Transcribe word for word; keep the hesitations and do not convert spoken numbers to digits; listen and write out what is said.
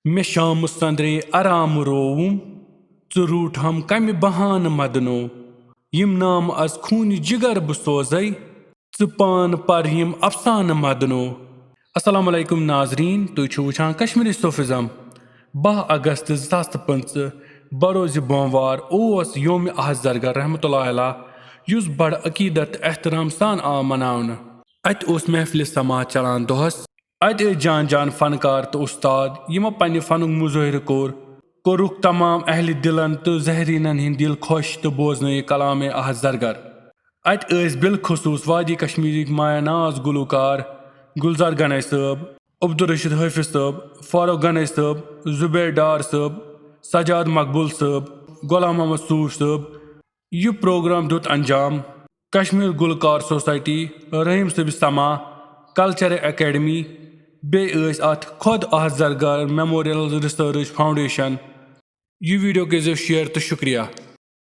مےٚ شامہٕ سندرے آرام رووُم، ژٕ روٗٹھ ہم کمہِ بہانہٕ مدنو۔ یِم نام از خوٗنہِ جگر بہٕ سوزے، ژٕ پان پر یِم افسانہٕ مدنو۔ السلام علیکم ناظرین، تُہۍ چھِو وٕچھان کشمیری صوفزم۔ باہ اگست زٕ ساس تہٕ پٕنٛژٕہ، بروز بوموار، اوس یوم احد زرگر رحمتہ اللہ علیہ، یُس بڑٕ عقیدت تہٕ احترام سان آو مناونہٕ۔ اتہِ اوس محفلِ سماع چلان دۄہس۔ اتہِ ٲسۍ جان جان فنکار تہٕ استاد، یِمو پننہِ فنُک مظٲہرٕ کوٚر۔ کوٚرُکھ تمام اہلِ دِلن تہٕ زائرینن ہٕنٛدۍ دِل خۄش تہٕ بوزنٲیِکھ کلامِ احد زرگر۔ اتہِ ٲسۍ بالخصوص وادی کشمیرٕکۍ مایہ ناز گلوکار گلزار گنایی صٲب، عبدالرشید حافظ صٲب، فاروق گنایی صٲب، زبیر ڈار صٲب، سجاد مقبول صٲب، غلام محمد صوفی صٲب۔ یہِ پروگرام دیُت انجام کشمیر گلوکار سوسائٹی، رحیم صٲبِ سماع، کلچر اکیڈمی، بیٚیہِ ٲسۍ اتھ خۄد احد زرگر میموریل ریسرچ فاؤنڈیشن۔ یہِ ویڈیو کٔرزیو شیئر تہٕ شکریہ۔